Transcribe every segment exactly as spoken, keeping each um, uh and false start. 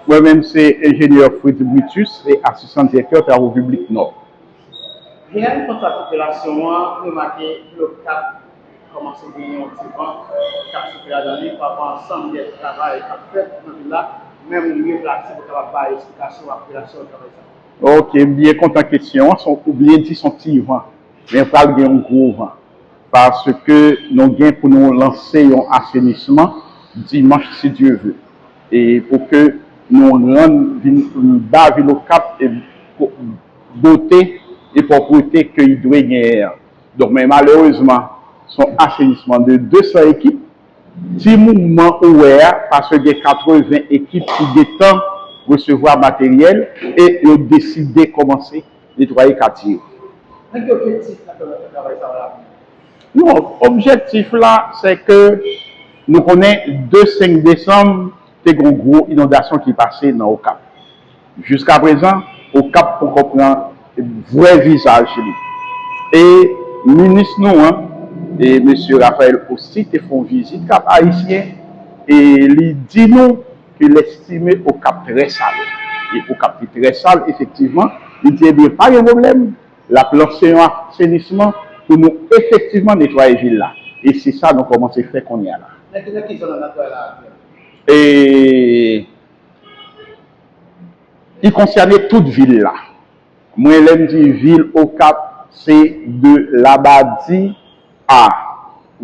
Mwen menm se enjenyè Freddy Brutus, se asistan direktè travo piblik Nò. Genyen kontak popilasyon an, remake Lokap kòmanse genyen yon ti van k ap soufle ladan li pa rapò ansanm de travay k ap fèt nan vil la, men m vle pase pou kapab bay eksplikasyon a popilasyon an travay sa. Ok, m byen kontan kesyon an, ou byen di se yon ti van, men pral gen yon gwo van. Paske nou gen pou nou lanse yon asenisman dimanch si Dye ve. E pou ke nou rann vin ba vil Okap e bote e pwoprete ke li dwe genyen an. Donk men malerezman se yon asenisman de de san ekip. Ti mouvman ou wè a paske gen katreven ekip ki gentan resevwa materyèl e yo deside kòmanse netwaye katye yo. Nan ki objektif n ap fè travay sa a la? Non, objektif la se ke nou konnen de senk desanm te gen yon gwo inondasyon ki pase nan Okap. Jiskaprezan, Okap poko pran vrè vizaj li. E minis nou an, e mesye Raphaël Hosty te fè yon vizit Kap Ayisyen e li di nou ke l estime Okap trè sal. E Okap te trè sal, efektivman. Li di, ebyen, pa gen pwoblèm, l ap lanse yon asenisman pou nou efektivman netwaye vil la. E se sa nou kòmanse fè kounye a la. Nan ki, nan ki zòn nan netwaye la aktyèlman? E li konsène tout vil la. Mwen, lè m di vil Okap, se de Labadi a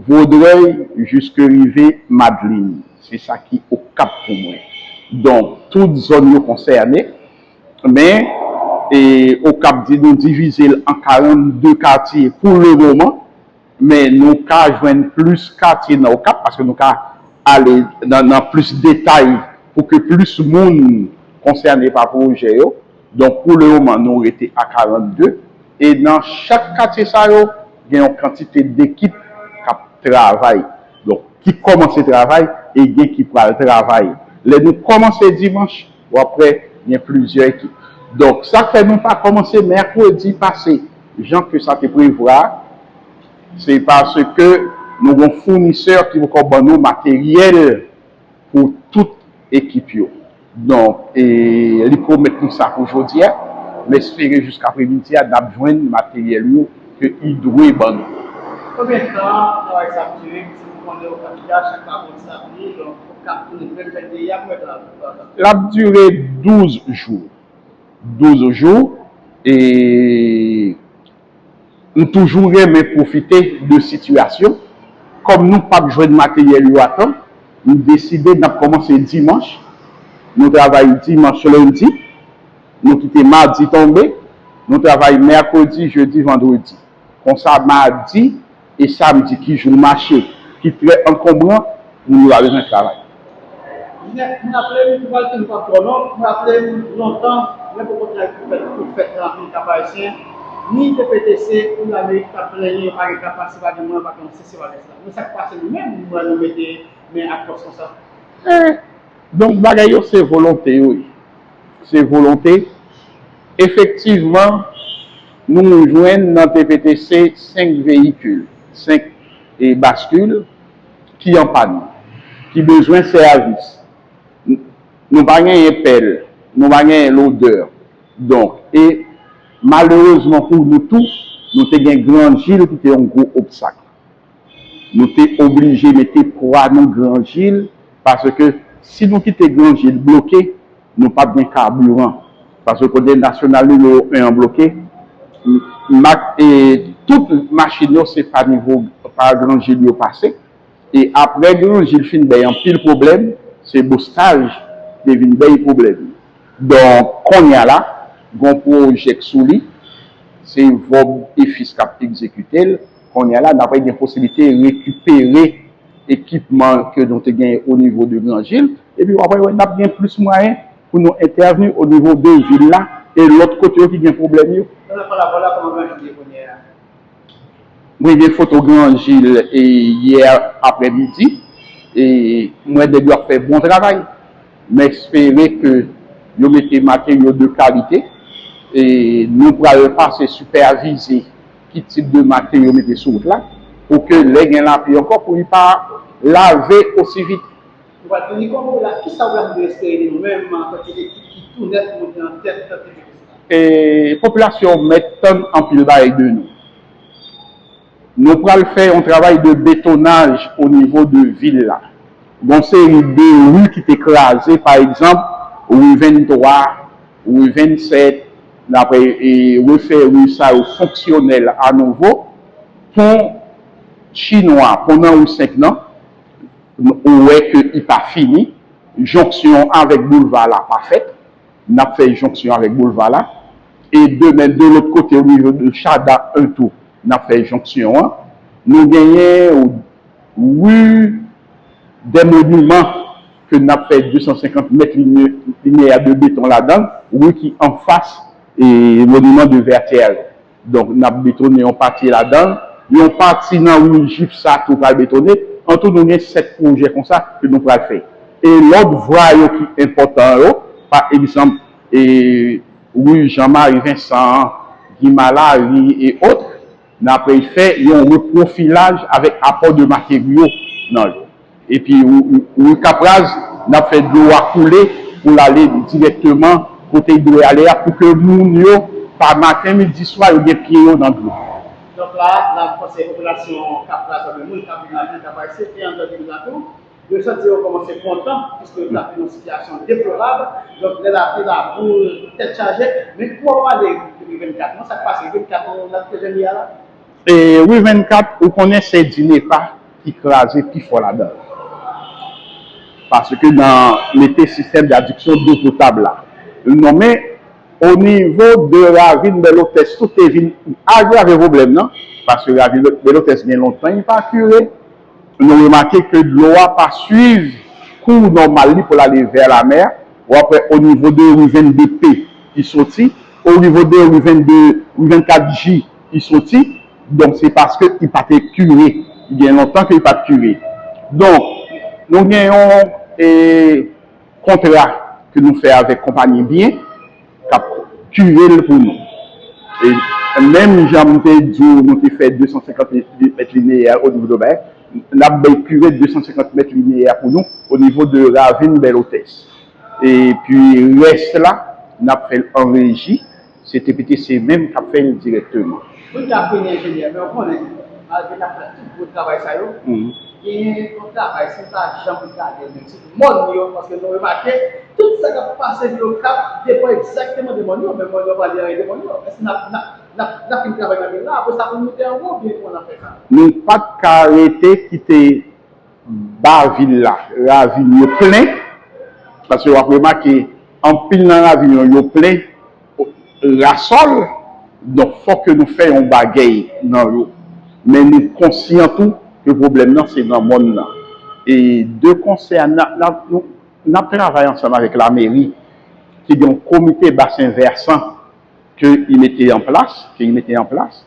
Vodrèy jiske rive Madlin. Se sa ki Okap pou mwen. Donk, tout zòn yo konsène. Men, e, Okap di nou divize l an karannde katye pou lemoman. Men nou ka jwenn plis katye nan Okap paske nou ka ale nan, nan plis detay pou ke plis moun konsène pa pwojè yo. Donk, pou lemoman, nou rete a karannde. E nan chak katye sa yo, gen yon kantite dekip k ap travay. Donk, ki kòmanse travay e gen ki pral travay. Lè nou kòmanse dimanch, w ap wè gen plizyè ekip. Donk, sa k fè nou pa kòmanse mèkredi pase, jan ke sa te prevwa, se paske nou gen yon founisè ki poko ban nou materyèl pou tout ekip yo. Donk, e, li pwomèt nou sa pou jodi a, m espere jiskapremidi a n ap jwenn materyèl yo ke li dwe ban nou. Konbyen tan travay sa ap dire? Si nou konnen Okap deja, chak pa konn sa ap ye, donk Okap pou nou menm fè deye a, konbyen tan l ap pran? L ap dire douz jou. Douz jou. E m toujou renmen pwofite de sitiyasyon. Kòm nou p ap jwenn materyèl yo a tan, m deside n ap kòmanse dimanch. Nou travay dimanch, lendi. Nou kite madi tonbe. Nou travay mèkredi, jedi, vandredi. Konsa, madi e samdi ki jou mache, ki trè ankonbran, moun yo pa bezwen travay. Nèt, m raple m, m pral fin pa twò non, m raple m lontan, lè poko travay pou fèt, pou fèt nan anpil Kap Ayisyen, ni T P T C, ni Lamerik t ap plenyen yo pa gen kapasite, pa gen mwayen, pa gen sesi, pa gen sela. Men sa k pase nou menm, nou wè nou mete men ak fòs konsa. Donk, bagay yo se volonte yo ye. Se volonte. Efektivman, nou jwenn nan T P T C senk veyikil, senk e baskil ki an pàn, ki bezwen sèvis. Nou pa genyen pèl, nou pa genyen lodè. Donk, e malerezman pou nou tou, nou te gen Granjil ki te yon gwo obstak. Nou te oblije mete pwa nan Granjil, paske si nou kite Granjil bloke, nou p ap gen kabiran. Paske kote nasyonal nimewo en an bloke, mak, e tout machin yo se pa nivo, pa Granjil yo pase. E apre Granjil fin bay anpil pwoblèm, se Bostaj te vin bay pwoblèm. Donk, kounye a la, gen yon pwojè k sou li, se Vòb e Fis k ap egzekite l. Kounye a la, n ap gen posiblite rekipere ekipman ke nou te genyen o nivo de Granjil, epi w ap wè n ap gen plis mwayen pou nou entèvni o nivo de vil la e lòt kote yo ki gen pwoblèm yo. Nan pale avè w la, kòman Granjil ye kounye a? Mwen gen foto Granjil e yè aprèmidi, e m wè nèg yo ap fè bon travay. M espere ke yo mete materyo de kalite, e nou pral pase sipèvize ki tip de materyo yo mete sou wout la, pou ke lè gen lapli ankò, pou li pa lave osi vit. Nou pral fini kòm popilasyon, kisa w pral espere de nou menm antanke ekip ki tou nèf moute nan tèt T P S la? E popilasyon mèt tann anpil bagay de nou. Nou pral fè yon travay de betonaj o nivo de vil la. Gon seri de ri ki te kraze, pa egzanp, ri venntwa, ri vennsèt, n ap e, refè ri sa yo fonksyonèl anouvo. Pon Chinwa, pon nan ri senk nan, ou wè ke li pa fini. Jonksyon avèk boulva la pa fèt. N ap fè jonksyon avèk boulva la. E demen, de lòt kote, o nivo de Chada en tou, n ap fè jonksyon an. Nou genyen ri dè moniman ke n ap fè de san senkant mèt linye-, linyè de beton ladan l, ri ki anfas e moniman de Vètyè yo. Donk, n ap betonnen yon pati ladan l. Yon pati nan ri Jip sa tou pral betonnen. Antou, nou gen sèt pwojè konsa ke nou pral fè. E lòt vwa yo ki enpòtan yo, pa egzanp, e ri Jean Marie Vincent, Guy Malary e ot, n ap fè yon repwofilaj avèk apò de materyo nan yo. Epi ri, ri Kapraz, n ap fè dlo a koule pou l ale dirèkteman kote l dwe ale a, pou ke moun yo, pa maten, midi, swa, yo gen pye yo nan dlo. Donk la, la, m panse popilasyon Kapraz, oubyen moun k ap viv nan vil Kapraz, se te an Gwadloup la tou, yo santi yo kòmanse kontan, piske yo t ap nan yon sitiyasyon deplorab. Donk, lè l ap vin la pou tèt chaje, men pou w pale de ri vennkat, non, sa k pase, ri vennkat, n ap te jwenn li a la? E ri vennkat, ou konnen se Dinepa ki kraze pi fò ladan l. Paske nan mete sistèm dadiksyon dlo potab la. Non, men o nivo de ravin Bèl Otès, tout te vin agrave pwoblèm nan, paske ravin Bèl Otès gen lontan li pa kire. Nou remake ke dlo a pa swiv kou nòmal li pou l ale vè lamè. W ap wè o nivo de ri vennde P ki soti, o nivo de ri vennde, ri vennkat J ki soti. Donk, se paske li pa te kire. Li gen lontan ke li pa t kire. Donk, nou gen yon, e, kontra ke nou fè avèk konpayi Bien k ap kire l pou nou. E menm jan m te di w, nou te fè de san senkant mèt lineè o nivo de bay, n ap bay kire de san senkant mèt lineè pou nou o nivo de ravin Bèl Otès. Epi rès la, n ap fè l an reji, se T P T C menm k ap fè l dirèkteman. Moun ki ap vini enjenyè, men w konnen, malgre n ap fè tout gwo travay sa yo, genyen yon travay, si n pa janm gade menm, se mòn yo, paske nou remake, tout sa k ap pase nan Okap depann egzakteman de mòn yo, men mòn yo pa gen anyen de mòn yo. Èske n ap, n ap, n ap, n ap fin travay nan vil la, apre sa pou n moute anwo, oubyen kòman n ap fè sa? Nou pa t ka rete kite ba vil la, ravin yo plen, paske w ap remake, anpil nan ravin yo, yo plen, rasòl, donk fòk ke nou fè yon bagay nan yo. Men nou konsyan tou ke pwoblèm nan se nan mòn nan. E de konsè a, n ap, n ap, nou, n ap travay ansanm avèk lameri, ki gen yon komite basen vèsan ke li mete an plas, ke li mete an plas.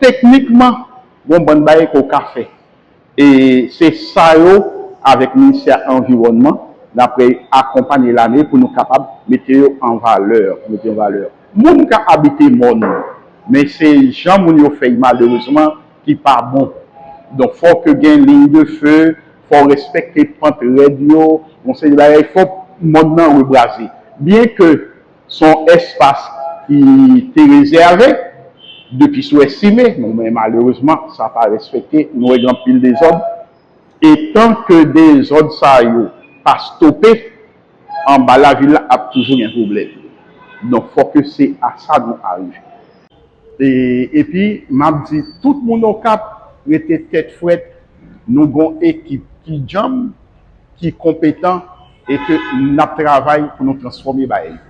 Teknikman, gon bann bagay ke w ka fè. E se sa yo, avèk Ministè Anviwònman, n ap akonpanye lameri pou nou kapab mete yo an valè, pou mete yo an valè. Moun ka abite mòn, men se jan moun yo fè y, malerezman, ki pa bon. Donk, fòk gen liy de fe, fò w respekte pant rèd yo, yon seri de bagay, fòk mòn nan rebraze. Byen ke se yon espas ki te rezève depi sou estime, bon, men malerezman, sa pa respekte, nou wè gen anpil dezòd. E tan ke dezòd sa yo pa stope, anba lavil la ap toujou gen pwoblèm. Donk, fòk ke se a sa nou arive. E, epi, m ap di tout moun Okap, rete tèt frèt, nou gon ekip ki djanm, ki konpetan, e ke n ap travay pou nou transfòme bagay yo.